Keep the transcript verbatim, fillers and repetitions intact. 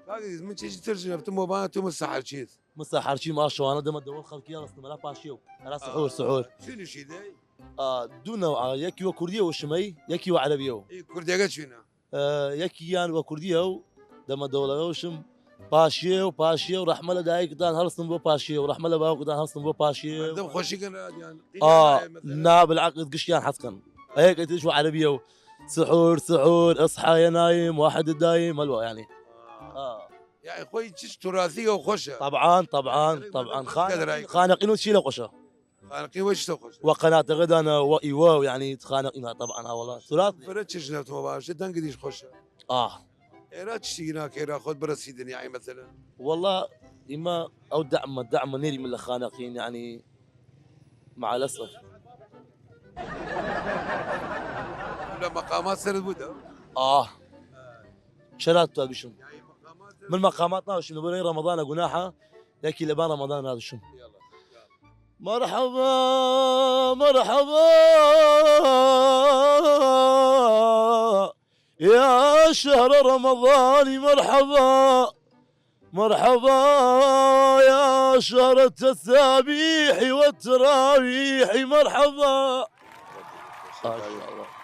کاک ئیدریس، من چیچی ترجنەفتم وە بانە تو من سەحەرچیت. من سەحەرچیم، ئا شەوانە دەمە دەوڵ خەڵکی ئەڵەستم ئەرا پاشیەو، ئەرا سحور، سحور. چی نوشیدەی؟ ئا، دوو نەوعە، یەکی وە کوردیەو شمەی، یەکی وە عەرەبیەو. ئی کوردیەگە چوینە؟ ئە، یەکیان وە کوردیەو، دەمە دەوڵەوەشم پاشیەو، پاشیەو، ڕەحمە لە دایکتان هەڵسم بۆ پاشیەو، ڕەحمە لە باوکتان هەڵسم بۆ پاشیەو. مەردم خوەشی کەن ئادیان. ئا، نا، بالعکس گشتیان حەز کەن. ئەیەک ئیترش وە عەرەبیەو، سحور، سحور، اصحى يا نايم، واحد دايم، هەلوە، یعنی. ئا. یعنی خوەی چیچ تراثیەو خوەشە. طبعاً، طبعاً، طبعاً. خانەقین و چی لە خوەشە؟ خانەقین وە چی لە خوەشە؟ وە قەناتەگە دانە، وە ئیوە، یعنی خانەقین، طبعاً، ها وەڵا. تراث. فرە چیچ نەفتم وە باشە، دەنگ ئیدیش خوەشە. ئا. ئێرە چشتی ناکەی را خۆت برەسیدن، یعنی مەسەلەن؟ وەڵا، ئیمە ئەو دەعمە، دەعمە نێریمن لە خانەقین، یعنی، مع الأسف. لە مەقامات سەرت بوودە؟ ئا. چرا تو بیشم؟ من مەقامات ناوشم، لەبەرەی ڕەمەضانە گوناحە، یەکی لەبان ڕەمەضان نادشم. مرحبا، مرحبا، يا شهر رمضان، مرحبا، مرحبا، يا شهر التسابيح والتراويح، مرحبا. ما شاء الله.